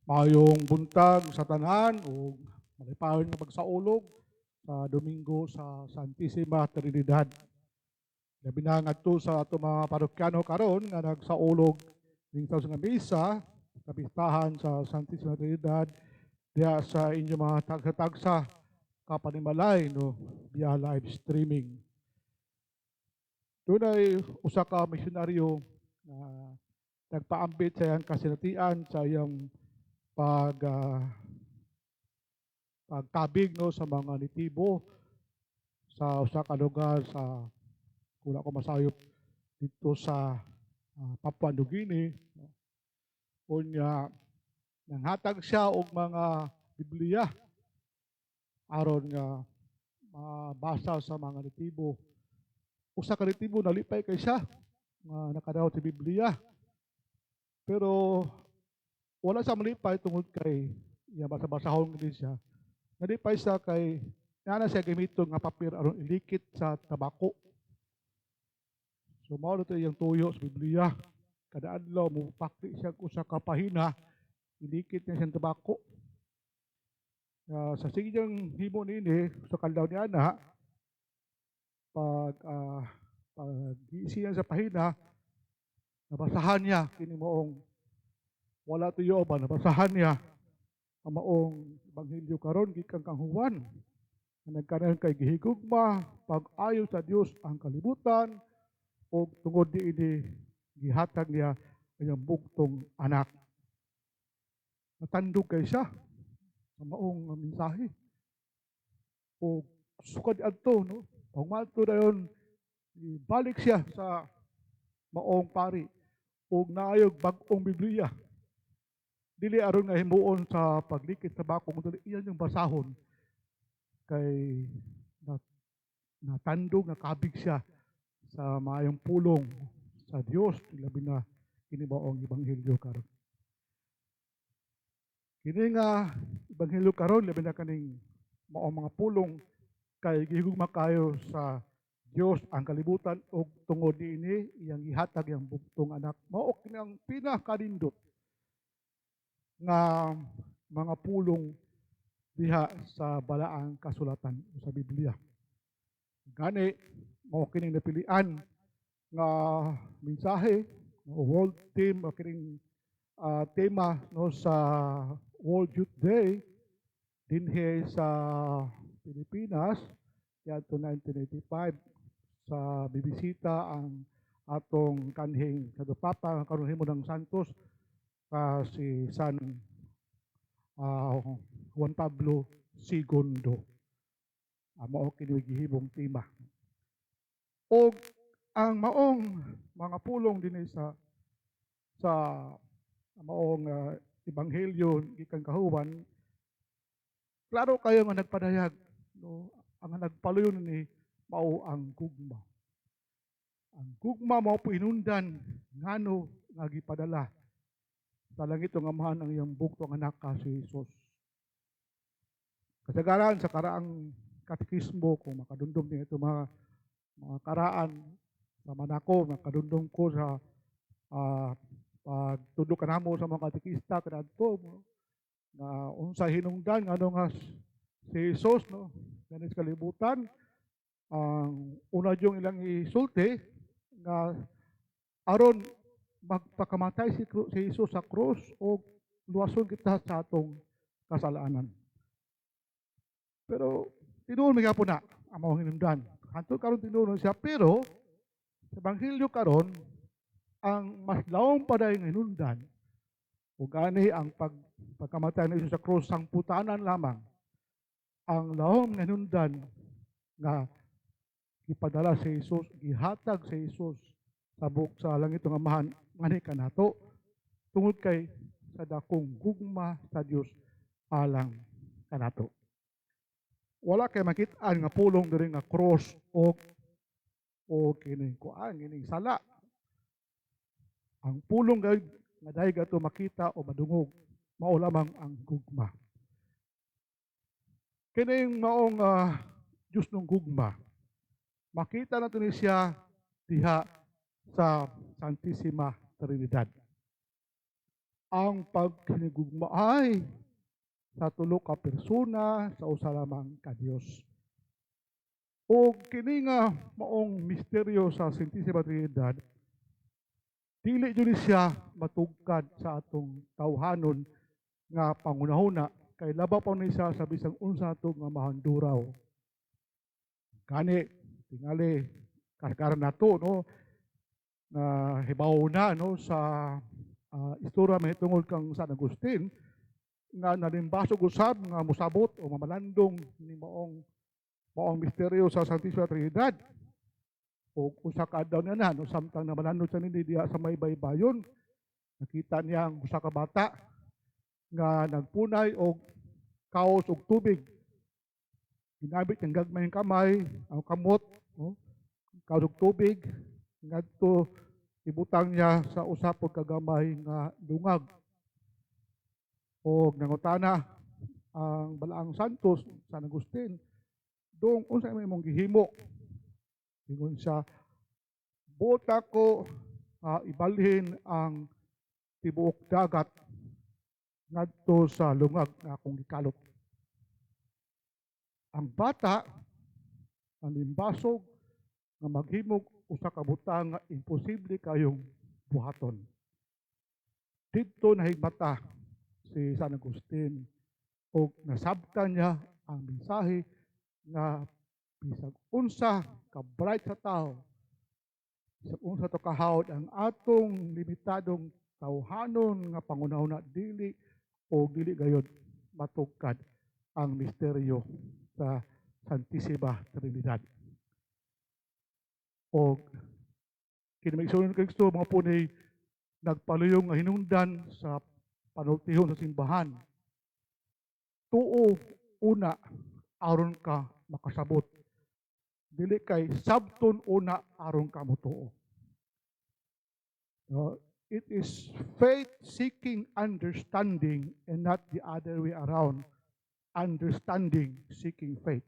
Maayong buntag sa tanan ug malipayon nga pagsaulog sa Domingo sa Santissima Trinidad. Labi na ngadto sa ato mga parokyano karon nga nagsaulog ning sa nga misa kapistahan sa Santissima Trinidad diha sa inyong mga tagsa-tagsa kapanimalay, no, via live streaming. Dunay usa ka misyonaryo na nagpaambit sa iyang kasinatian sa iyang pagtabig, no, sa mga nitibo sa usa ka lugar sa kung ako masayop dito sa Papua New Guinea, no. Unya nanghatag siya og mga Biblia aron nga mabasa sa mga nitibo. Usa ka nitibo, nalipay kay siya nga nakadawat sa Biblia. Pero wala sa malipay tungod kay iya basa-basahon din siya. Nalipay siya kay naa siya gamiton nga papel aron ilikit sa tabako. So mao to iyang tuyo sa Biblia. Kada adlaw mo pakli siya og usa ka pahina, ilikit niya siyang tabako. Sa sige niyang himo niini sa kadlaw niya na pag giisi niya sa pahina, nabasahan niya kini maong wala tuyo ba, nabasahan niya ang maong ebanghelyo karon gikan kang Juan nga nagkanayon kay gihigugma pag-ayo sa Dios ang kalibutan ug tungod niini gihatag niya ang iyang bugtong anak. Natandog kay siya sa maong mensahe. O sukad adto, no, pagmadto dayon, balik siya sa maong pari ug naayog bag-ong Biblia. Dili aron nga himuon sa paglikit sa tabako, kundi iyan yung basahon kay natandog, nakabig siya sa maayong pulong sa Dios, labi na kini maong ebanghelyo karon. Kini nga ebanghelyo karon, labi na kaning maong mga pulong kay gihigugma kayo sa Dios ang kalibutan ug tungod niini iyang gihatag iyang bugtong anak. Mao kini ang pinakanindot nga mga pulong diha sa balaang kasulatan o sa Biblia. Gani mao kining napilian nga mensahe, no, world theme o kining tema, no, sa World Youth Day dinhi sa Pilipinas yadto 1985 sa bibisita ang atong kanhing Santo Papa, karon himo ng Santos, si San Juan Pablo II. Mao kini gihimong tema. Og ang maong mga pulong dinhi sa maong ebanghelyo gikan kahuwan, klaro kayo nga nagpadayag, no, ang nagpaluyon ni mao ang gugma. Ang gugma mao po hinungdan ngano nga gipadala sa langit ang Amahan ang iyang bugtong anak ka si Jesus. Kasagaran sa karaang katekismo, kung makadumdum niya ito mga karaan sa manako, makadumdum ko sa pagtudlo kanamo sa mga katekista kanadto, no, na unsa hinungdan ngano nga si Jesus, no, ganis kalibutan, ang una yung ilang isulti nga aron magpakamatay si Jesus sa krus o luwason kita sa atong kasalanan. Pero tinuod man gyapon na ang maong hinungdan. Hantod karon tinuod siya, pero sa ebanghelyo karon ang mas lawom pa dahil hinungdan ug gani ang pagkamatay ni Jesus sa krus sangputanan lamang. Ang lawom nga hinungdan nga gipadala si Jesus, gihatag si Jesus sa buk sa langit ng Amahan ngani kanato tungod kay sa dakong gugma sa Dios alang kanato. Wala kay makit-an nga pulong diri nga cross o kining kuan, kining sala. Ang pulong gayud nga dahil ato makita o madungog mao lamang ang gugma. Kining maong Diyos ng gugma, makita nato ni siya diha sa Santissima Trinidad. Ang paghinigugmaay sa tulo ka persona sa usa lamang ka Dios. O kini nga maong misteryo sa Santissima Trinidad, dili jud ni siya matugkad sa atong tawhanon nga pangunahuna kay labaw pa ni siya sa bisang unsa ato nga mahanduraw. Gani tingali kasagaran nato, no, na hibaw na, no, sa istorya mahitungod kang San Agustin nga nalimbasog usab nga mosabot o mamalandong ni maong maong misteryo sa Santissima Trinidad. O usa ka adlaw niya na, no, samtang namalandong siya nini diha sa may baybayon, nakita niya ang usa ka bata nga nagpunay og kaos og tubig. Ginabit niyang gagmayng kamay, ang kamot, no, kaos og tubig, ngadto ibutang niya sa usa pod kagamay nga lungag. Og nangutana ang Balaang Santos, San Agustin, "Dong, unsa may imong gihimo?" Ingon siya, "Buot ako ibalhin ang tibuok dagat ngadto sa lungag nga akong gikalot." Ang bata nalimbasog nga maghimog usa ka butang nga imposible kayong buhaton. Didto nahigmata si San Agustin og nasabtan niya ang mensahe nga bisag unsa ka bright sa tao, bisag unsa to kahawod ang atong limitadong tawhanon nga pangunahuna, dili o dili gayod matugkad ang misteryo sa Santissima Trinidad. O kini, mga igsoon ni Kristo, mao po ni nagpaluyong nga hinungdan sa panultihon sa simbahan. Tuo una aron ka makasabot. Dili kay sabton una aron ka motuo. No, it is faith seeking understanding and not the other way around. Understanding seeking faith.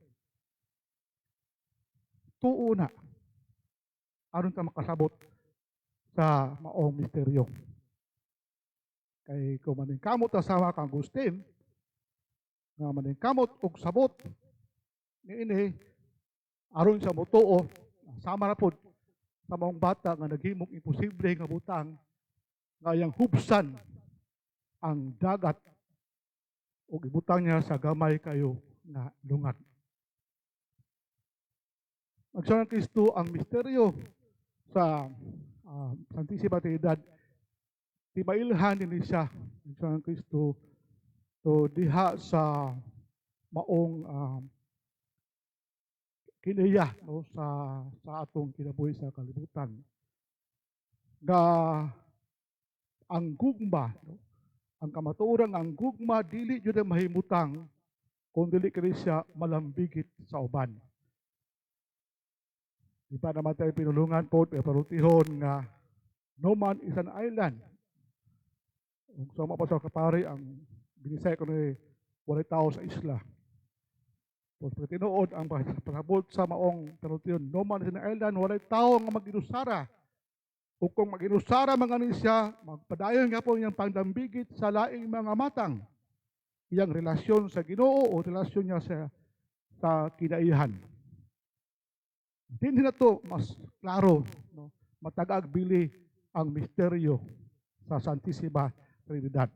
Tuo na aron ka makasabot sa maong misteryo. Kay kung maningkamot ta sama kang Agustin, nga maningkamot og sabot niini aron sa motuo, sama ra pod sa maong bata nga naghimog imposible nga butang nga iyang hubsan ang dagat ug ibutang niya sa gamay kayo nga lungag. Magsunan Kristo, ang misteryo sa Santissima Trinidad, di mailhan din siya, Magsunan Kristo, to diha sa maong kinaiya, no, sa atong kinabuhi sa kalibutan nga ang gugma, no, ang kamatuoran, ang gugma dili jud ang mahimutang kung dili kini siya malambigit sa uban. Di ba naman tayo pinulungan po, panultihon nga no man is an island? Ug sama pa sa kapari ang binisaya ko ni walay tao sa isla. Tapos pag tinuod ang pasabot sa maong panultihon, no man is an island, walay tao nga mag-inusara. O kung mag-inusara mga ni siya, magpadayon nga po iyang pangdambigit sa laing mga matang. Iyang relasyon sa Ginoo o relasyon niya sa kinaihan. Hindi na to mas klaro, no? Matagaag bili ang misteryo sa Santissima Trinidad.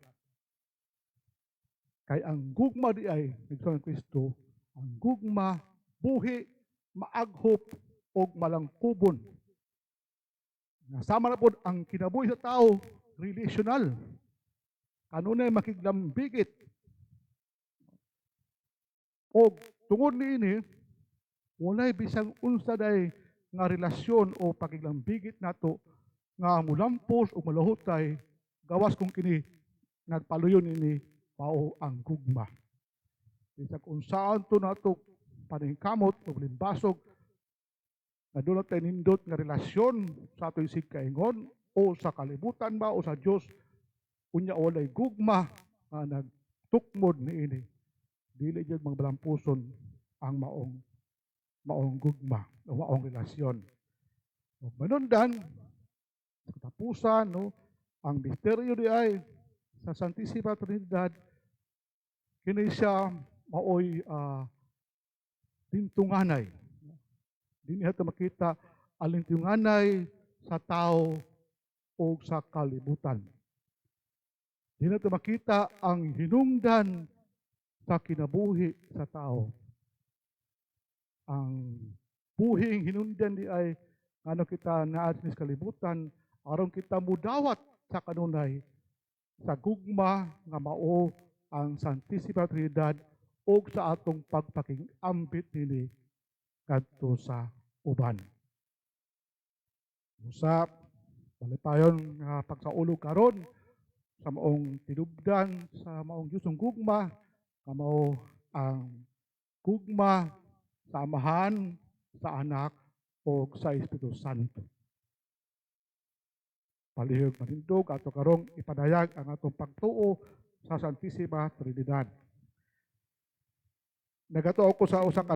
Kay ang gugma di ay, Igsoon Kristo, ang gugma buhi, maaghop og malangkubon. Nasama na pod ang kinabuhi sa tao, relational. Kanunay makiglambigit. Og tungod niini, walay bisang unsa day nga relasyon o pakiglambigit nato nga mulampos o malahutay gawas kung kini nagpaluyon ini mao ang gugma. Bisag unsaan to nato paningkamot o limbasog nga duna tay nindot nga relasyon sa ato isig kaingon o sa kalibutan ba o sa Dios, unya walay gugma nga nagtukmod niini, dili jud magbalampuson ang maong maong gugma o maong relasyon. Ug manundan sa katapusan, no, ang misteryo di ay Sa Santissima Trinidad, kini siya maoy lintunganay. Dinhi nato makita ang lintunganay sa tao o sa kalibutan. Dinhi nato makita ang hinungdan sa kinabuhi sa tao. Ang buhing hinungdan diay ngano kita naa sa kalibutan, aron kita mudawat sa kanunay sa gugma nga mao ang Santissima Trinidad ug sa atong pagpakig-ambit nini kadto sa uban. Usa, malipayon nga pagsaulog karon sa maong tinubdan sa maong Diyosong gugma nga mao ang gugma sa Amahan, sa Anak o sa Espiritu Santo. Palihog manindog ato karong ipadayag ang atong pagtuo sa Santissima Trinidad. Nagatuo ko sa usa ka